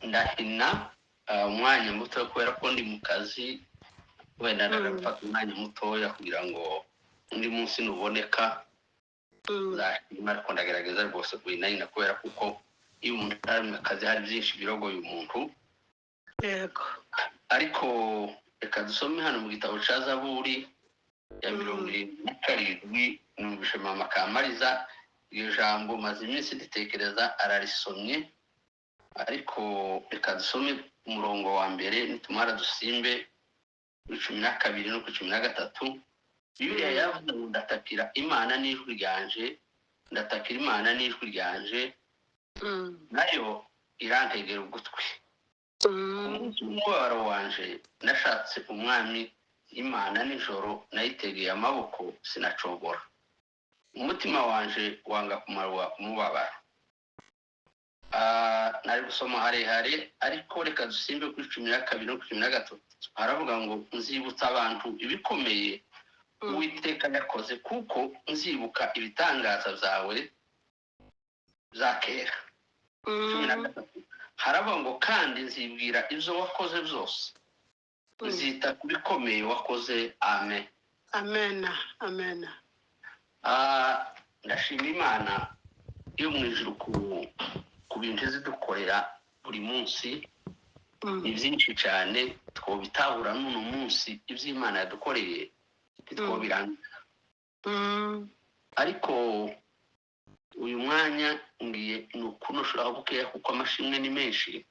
Ndahina umwanya muto kubera ko ndi mu kazi, wenda ndagafata umwanya mutoya kugira ngo undi munsi nuboneka nzashima, ariko ndagerageza rwose guhina kubera kuko iyo umuntu ari mu kazi hari byinshi birogoye umuntu. Yego. Ariko reka dusome hano mu gitabo cya Zaburi ya 77. Numvishe mama Kamariza iryo jambo maze iminsi nditekereza, ararisomye, ariko reka dusome umurongo wa mbere, nitumara dusimbe kuri 12 no kuri 13. Bibiliya yavuze ngo: "Ndatakira Imana n'ijwi ryanje, ndatakira Imana n'ijwi ryanje, nayo irantegera ugutwi. Umunsi w'umubabaro wanje nashatse Umwami Imana, nijoro nayitegeye amaboko, sinacogora. Umutima wanje wanga kumarwa umubabaro." Nari gusoma harehare, ariko reka dusimbe kuri 12 no kuri 13. Haravuga ngo: "Nzibutsa abantu ibikomeye Uwiteka yakoze, kuko nzibuka ibitangaza byawe bya kera." 13 haravuga ngo: "Kandi nzibwira ibyo wakoze byose, nzita ku bikomeye wakoze." Amen. Amena, amena. Ndashima Imana yo mu ijuru ku bintu izidukorera buri munsi. Ni byinshi cyane twobitahura n'uno munsi, ibyo Imana yadukoreye ntitwobirangiza. Ariko uyu mwanya ngiye ni ukunoshora bukeya kuko amashimwe ni menshi.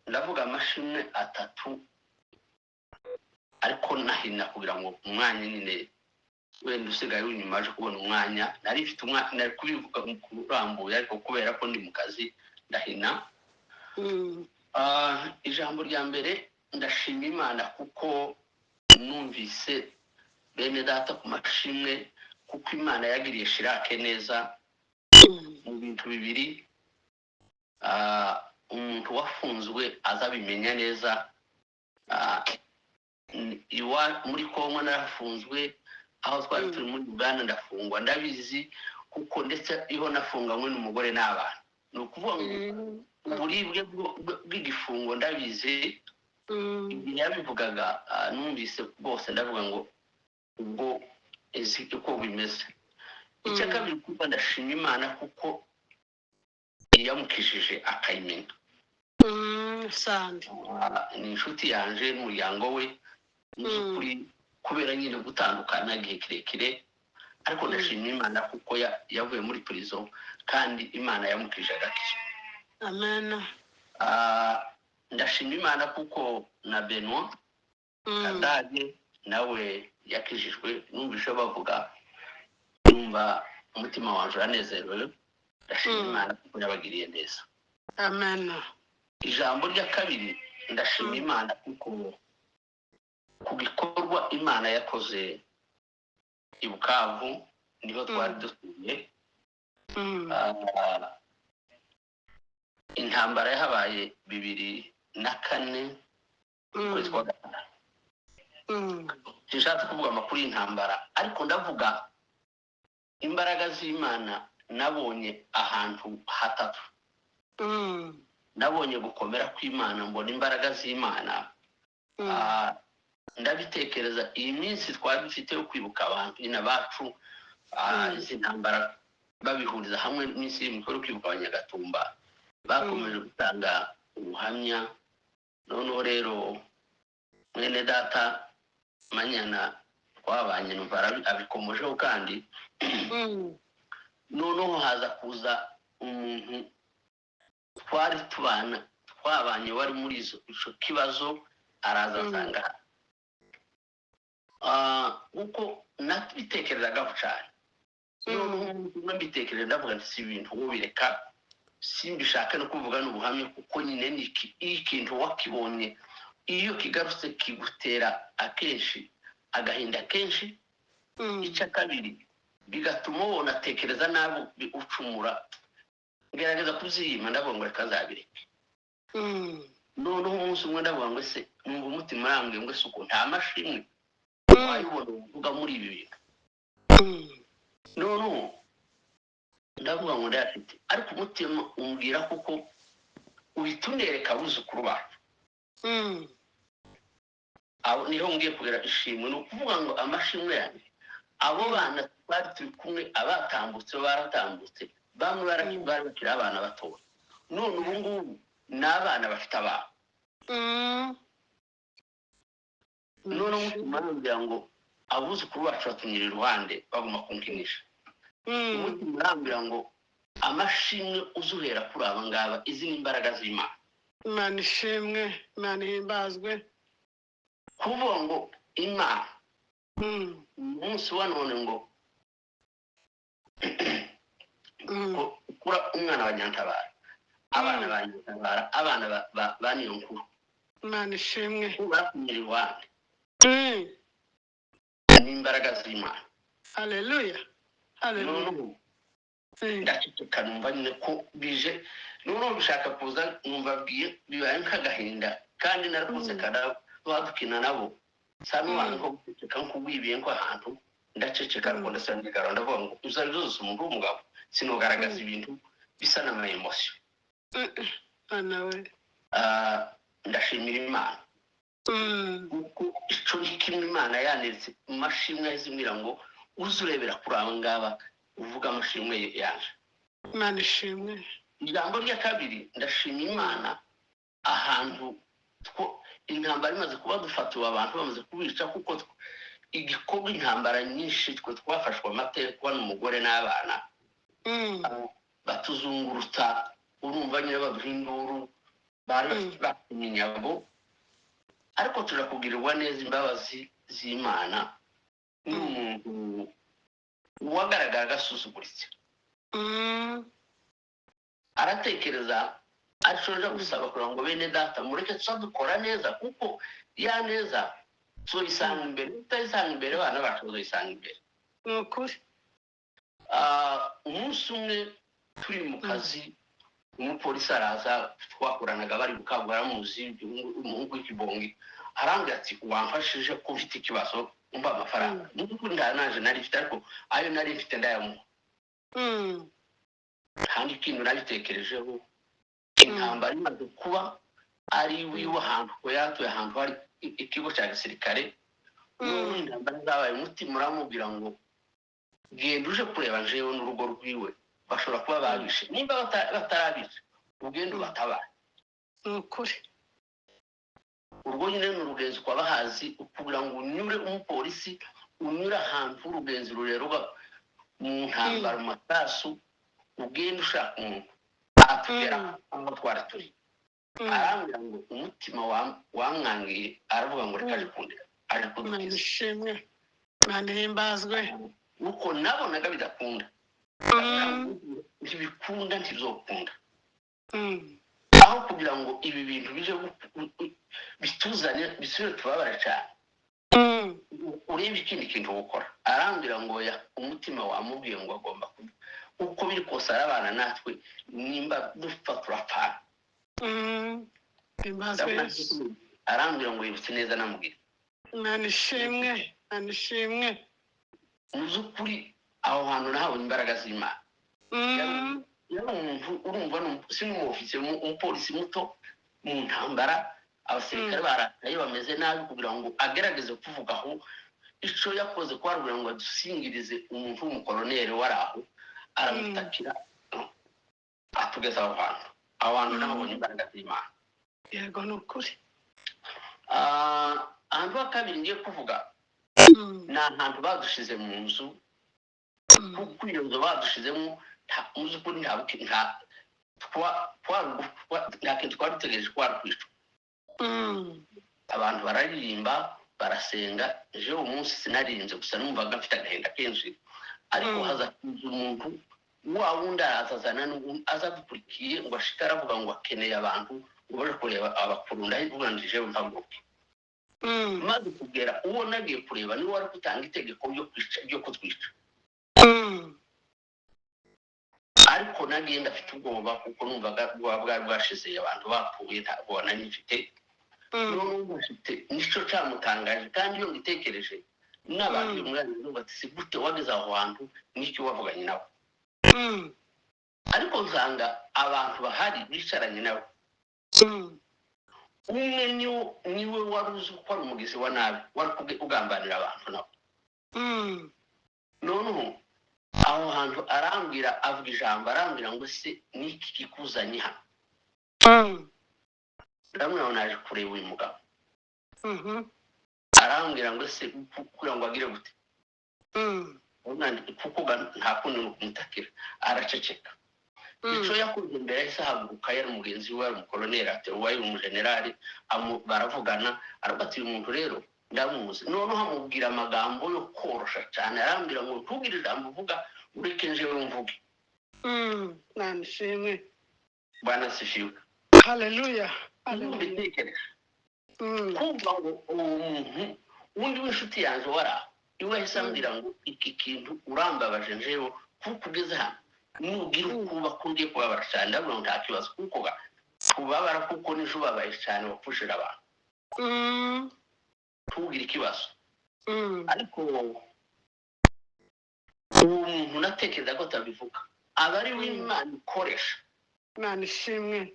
Ndavuga amashimwe atatu, ariko nahina kugira ngo umwanya nyine wenda usigaye w'inyuma aje kubona umwanya. Nari mfite umwanya nari kubivuga kurambuye, ariko kubera ko ndi mu kazi ndahina. Ijambo rya mbere, ndashima Imana kuko numvise bene data ku mashimwe, kuko Imana yagiriye Shirake neza mu bintu bibiri. Umuntu wafunzwe azabimenya neza. Iwa muri Kongo narafunzwe, aho twari turi muri Uganda ndafungwa, ndabizi, kuko ndetse iho nafunganywe n'umugore n'abana, ni ukuvuga ngo uburibwe bw'igifungo ndabizi. Igihe yabivugaga, numvise bose, ndavuga ngo ubwo izi uko bimeze. Icya kabiri, kuko ndashima Imana kuko yamukijije akayimenya. Sande. Ni inshuti yanje n'umuryango we mu by'ukuri, kubera nyine gutandukana igihe kirekire, ariko ndashima Imana kuko yavuye muri prison kandi Imana yamukije agakizwa. Amen. Ndashima Imana kuko na Benoit Kadage nawe yakijijwe. Numvise bavuga, numva umutima wanjye uranezerewe. Ndashima Imana kuko yabagiriye neza. Amen. Ijambo rya kabiri, ndashima Imana kuko ku gikorwa Imana yakoze i Bukavu, niho twari dutuye. Intambara yahabaye 2004, ukwezi kwa gatanu. Sinshatse kuvuga amakuru y'intambara, ariko ndavuga imbaraga z'Imana nabonye ahantu hatatu. Nabonye gukomera kw'Imana, mbona imbaraga z'Imana. Ndabitekereza iyi minsi twari dufite yo kwibuka abantu nyine bacu, izi ntambara babihuriza hamwe n'iminsi mikuru yo kwibuka Abanyagatumba, bakomeje gutanga ubuhamya. Noneho rero mwene data Manyana twabanye, numva abikomojeho kandi. Noneho haza kuza umuntu twari tubana, twabanye, wari muri ico kibazo, araza asanga, kuko nabitekerezagaho cyane. Noneho umunsi umwe mbitekereje, ndavuga nti: "Si ibintu wobireka." Simbishake no kuvuga n'ubuhamya, kuko nyine ni iyo ikintu wakibonye, iyo kigarutse kigutera akenshi agahinda kenshi. Icya kabiri, bigatuma ubona atekereza nabi, ucumura. Ngerageza kubyiyima, ndavuga ngo reka nzabireke. Noneho umunsi umwe ndavuga ngo ese, numva umutima urambwiye ngo: "Ese uko nta mashimwe wayibona uvuga muri ibi bintu?" Noneho Ndavuga ngo ndayafite, ariko umutima umbwira kuko uhita unereka abuzukuru bacu. Abo niho ngiye kugera ishimwe. Ni ukuvuga ngo amashimwe yanjye, abo bana twari turi kumwe, abatambutse baratambutse, bamwe bari bakiri abana batoya, none ubu ngubu ni abana bafite abana. None umutima urambwira ngo abuzukuru bacu batunyura iruhande baguma kunkinisha. Umutima urambwira ngo amashimwe uzuhera kuri aba ngaba, izi ni imbaraga z'Imana. Imana ishimwe, Imana ihimbazwe. Kuvuga ngo Imana umunsi wa none ngo kura umwana wa Nyantabara, abana ba Nyantabara, abana ba Niyonkuru. Imana ishimwe. Bakunyura iruhande. Ni imbaraga z'Imana. Haleluya, haleluya. Ndaceceka, numva nyine ko bije, noneho bishaka kuza, numva bibaye nk'agahinda, kandi narakuseka badukina nabo sa n'ubantu nko guceceka nk'uwibiye nko ahantu. Ndaceceka, ariko ndasandigara, ndavuga ngo uzari zose umuntu w'umugabo sinogaragaza ibintu bisa n'ama émotion. Ndashimira Imana kuko ico ni kimwe Imana yaneretse mu mashimwe, yahise imbwira ngo uze urebera kuri aba ngaba uvuga amashimwe yaje. Imana ishimwe. Ijambo rya kabiri, ndashima Imana ahantu intambara imaze kuba, dufatiwe abantu bamaze kubica, kuko igikorwa intambara nyinshi twe twafashwe amatekwa n'umugore n'abana, batuzungurutsa, urumva nyine baduha induru, bari bafite iminyago, ariko turakugirirwa neza imbabazi z'Imana n'umuntu wagaragara agasuzuguritse. Aratekereza ashoje gusaba kugira ngo bene data mureke tuza dukora neza, kuko ya neza tuzoyisanga imbere, tutayisanga imbere abana bacu bazoyisanga imbere. Ni ukuri. Umunsi umwe turi mu kazi, umupolisi araza, twakoranaga bari gukangura, aramuzi, umuhungu w'ikibongi, arambwira ati wamfashije ko mfite ikibazo, umva amafaranga. Mu by'ukuri nta naje nari mfite, ariko ayo nari mfite ndayamuha. Nta n'ikintu nabitekerejeho. Intambara imaze kuba, ari iwiwe ahantu ko yatuye, ahantu hari ikigo cya gisirikare. Noneho intambara zabaye, umutima uramubwira ngo genda uje kureba jewe n'urugo rwiwe, bashobora kuba babishe, nimba batarabishe ugende ubatabare. Ni ukuri. Urwo nyine ni urugenzi kwa bahazi, kugira ngo unyure umupolisi unyure ahantu h'urugenzi rurerwa mu ntambara, mu masasu, ugenda ushaka umuntu atugera aho twari turi. Arambwira ngo umutima wamwangiye, aravuga ngo reka aje kundeba, aje Imana kudukiza. ishimwe, Imana ihimbazwe. Nuko nabonaga bidakunda, ntibikunda, ntibizokunda. Aho kugira ngo ibi bintu bije bituzane bisubire tubabare cyane, urebe ikindi kintu gukora. Arambwira ngo ya umutima wamubwiye ngo agomba kuba uko biri kose arabana natwe, nimba dupfa turapfana. Himbazwe Yesu. Arambwira ngo yibutse neza namubwira. Imana ishimwe, Imana ishimwe. Mu by'ukuri aho hantu nahabonye imbaraga z'Imana. Yari umuntu, urumva si n'umuofisiye, umupolisi muto mu ntambara, abasirikare barakaye bameze nabi, kugira ngo agerageze kuvuga aho ico yakoze kwari kugira ngo adusingirize umuntu w'umukoloneli wari aho, aramutakira atugeza aho hantu. Aho hantu nahabonye imbaraga z'Imana. Yego, ni ukuri. Ahantu ha kabiri ngiye kuvuga ni ahantu badushize mu nzu, kuko iyo nzu badushizemo mu by'ukuri nta kintu twari dutegereje, kwari kwicwa. Abantu bararirimba, barasenga, ejo uwo munsi sinaririnze, gusa numvaga mfite agahinda kenshi, ariko haza kuza umuntu wa wundi, araza azana n'uwundi aza adukurikiye, ngo ashike aravuga ngo akeneye abantu ngo baje kureba abakuru. Ndavuga ngo jewe mpaguruke. Maze kugera uwo nagiye kureba niwe wari gutanga itegeko ryo kwica, ryo kutwica. Ariko nagiye ndafite ubwoba, kuko numvaga bwaba bwari bwashize, abantu bapfuye, ntabwo nari mfite. Noneho mfite nicyo cyamutangaje, kandi iyo ngitekereje n'abantu uyu mwana bati si gute wageze aho hantu, n'icyo wavuganye nawe. Ariko nsanga abantu bahari bicaranye nawe, umwe niwe wari uzi ko ari umugizi wa nabi, wari ugambanira abantu nawe. Noneho aho hantu arambwira, avuga ijambo, arambwira ngo: "Se niki kikuzanye hano?" Ndamubwira ngo naje kureba uyu mugabo. Arambwira ngo: "Se kugira ngo agire gute?" Kuko nta kundi ni ukumutakira. Araceceka. Icyo yakoze mbere, yahise ahaguruka, yari mugenzi we, yari umukoloneli, ati uwaye umujenerali, baravugana. Aravuga ati: "Uyu muntu rero ndamuzi." Noneho amubwira amagambo yo korosha cyane, arambwira ngo: "Ntugire ijambo uvuga, ureke njewe mvuge." Imana ishimwe. Bwana asifiwe. Haleluya, haleluya. Mbitekereje kumva ngo uwo muntu wundi w'inshuti yanjye wari aho, iwe yahise ambwira ngo: "Iki kintu urambabaje njewe, kuko ugeze hano nugira ukuba ko ngiye kubabara cyane." Ndavuga ngo nta kibazo, kuko kubabara kuko n'ejo ubabaye cyane wapfushije abantu, ntugire ikibazo. Ariko uwo muntu natekereza ko atabivuga, aba ari we Imana ikoresha Imana ishimwe.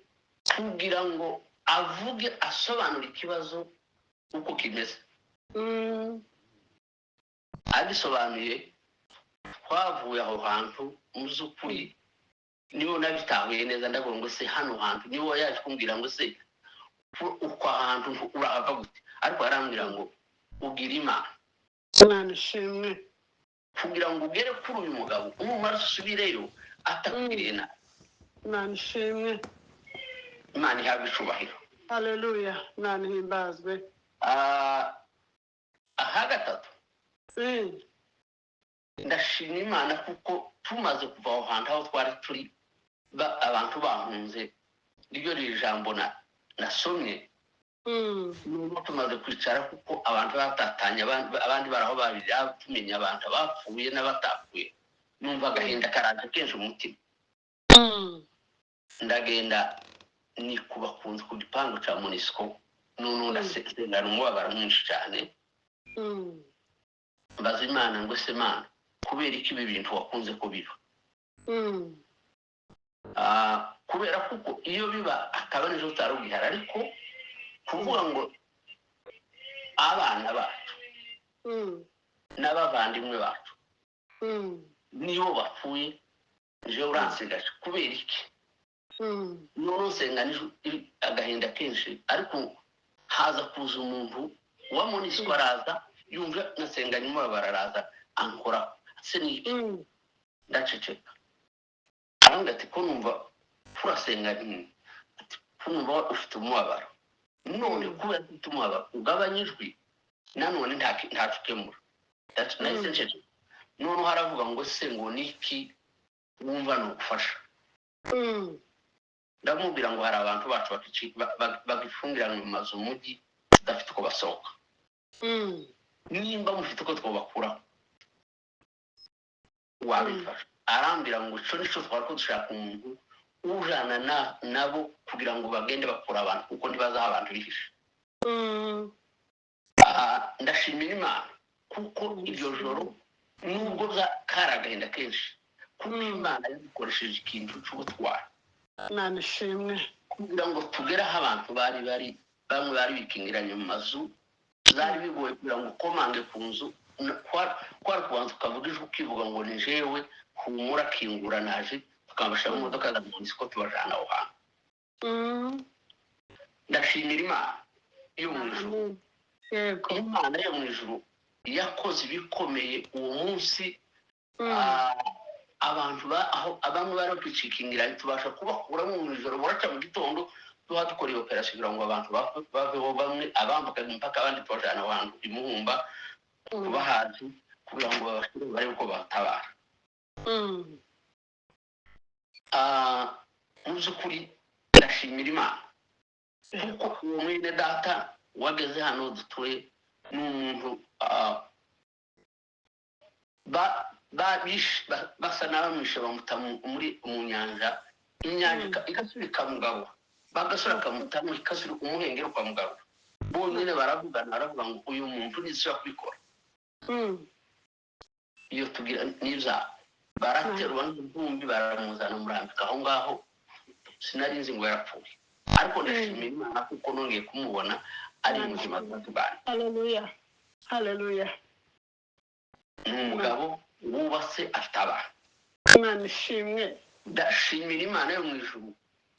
kugira ngo avuge, asobanure ikibazo uko kimeze. Abisobanuye, twavuye aho hantu. Mu by'ukuri niba nabitahuye neza, ndavuga ngo: "Se hano hantu?" Niba yaje kumbwira ngo: "Se uko ahantu urahava gute?" Ariko arambwira ngo: "Ubwira Imana." Imana ishimwe. Kugira ngo ugere kuri uyu mugabo, umumara usubireyo atakugiriye nabi. Imana ishimwe. Imana ihabwa icubahiro. Haleluya, Imana ihimbazwe. Aha gatatu, ndashima Imana kuko tumaze kuva aho hantu aho twari turi, abantu bahunze, ryo riri jambo nasomye. Nubwo tumaze kwicara, kuko abantu batatanye, abandi bari aho babiri, tumenya abantu bapfuye n'abatapfuye, numva agahinda karaje kenshi umutima. Ndagenda nikuba ku nzu ku gipangu cya MONUSCO, noneho ndasengana umubabaro mwinshi cyane. Mbaza Imana ngo: "Ese Mana, kubera iki ibi bintu wakunze ko biba?" Kubera kuko iyo biba akaba n'ejo utari ugihari, ariko kuvuga ngo abana bacu n'abavandimwe bacu nibo bapfuye, jewe uransigaje, kubera iki? Noneho nsenga agahinda kenshi, ariko haza kuza umuntu wa MONUSCO, araza yumva nasenganye umubabaro, araza ankora: "Se ni iki?" Ndaceceka. Arambwira ati: "Ko numva turasenga?" Ati: "Ko numva ufite umubabaro none?" "Kubera ko ufite umubabaro ugabanya ijwi, nanone ntaco ukemura." Nahise nceceka. Noneho aravuga ngo: "Se ngo niki wumva ni ugufasha?" Ndamubwira ngo hari abantu bacu bagifungiranywe mu mazu mu mujyi, tudafite uko basohoka. Nimba mufite uko twabakuraho wabifasha. Arambwira ngo ico nico twari ko dushaka, umuntu ujana nabo kugira ngo bagende bakura abantu, kuko ntibazaho abantu bihishe. Ndashimira Imana kuko iryo joro, nubwo kari agahinda kenshi, kuko Imana yadukoresheje ikintu cy'ubutwari Imana ishimwe. kugira ngo tugere aho abantu bari bari, bamwe bari bikingiranye mu mazu. Byari bigoye kugira ngo ukomange ku nzu, kwari kubanza ukavuga ijwi, ukivuga ngo: "Ni jewe, humura, kingura, naje." Tukabashyira mu modoka za MONUSCO, tubajana aho hantu. Ndashimira Imana yo mu ijuru. Amen. Yego. Imana yo mu ijuru yakoze ibikomeye uwo munsi. Abantu aho bamwe bari bakicikingira, tubasha kubakuramo mu ijoro, buraca mu gitondo tuba dukora iyo operasiyo kugira ngo abantu baveho, bamwe abambuka imipaka, abandi tubajana ahantu i Muhumba, kubahazi, kugira ngo babashyire barebe uko batabara. Mu by'ukuri ndashimira Imana kuko uwo mwene data wageze hano dutuye ni umuntu basa n'abamwishe, bamuta muri mu nyanja, inyanja igasubira ikamugarura, bagasubira bakamutamo, ikasubira umuhengeri ukamugarura. Bonyine baravugana, baravuga ngo: "Uyu muntu ntizishobora kubikora." Iyo tugira n'ibyaha Baraterwa n'intumbi, baramuzana, murambika aho ngaho. Sinari nzi ngo yarapfuye, ariko ndashimira Imana kuko nongeye kumubona ari muzima, tubana. Haleluya, haleluya. Ni umugabo wubatse, afite abana. Imana ishimwe. Ndashimira Imana yo mu ijuru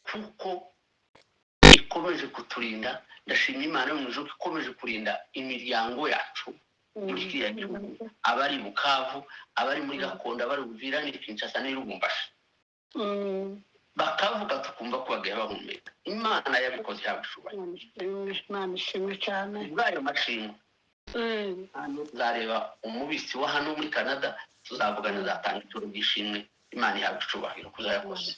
kuko ikomeje kuturinda. Ndashimira Imana yo mu ijuru ko ikomeje kurinda imiryango yacu muri kiriya gihugu, abari Bukavu, abari muri Gakondo, abari Buvira n'i Kinshasa n'i Lubumbashi, bakavuga tukumva ko bagiye bahumeka. Imana yabikoze, ihabwa icyubahiro. Imana ishimwe, Imana ishimwe cyane. Ubwayo mashimwe, hano tuzareba umubitsi wa hano muri Canada, tuzavugana, azatanga ituro ry'ishimwe. Imana ihabwa icyubahiro kuzayakoze.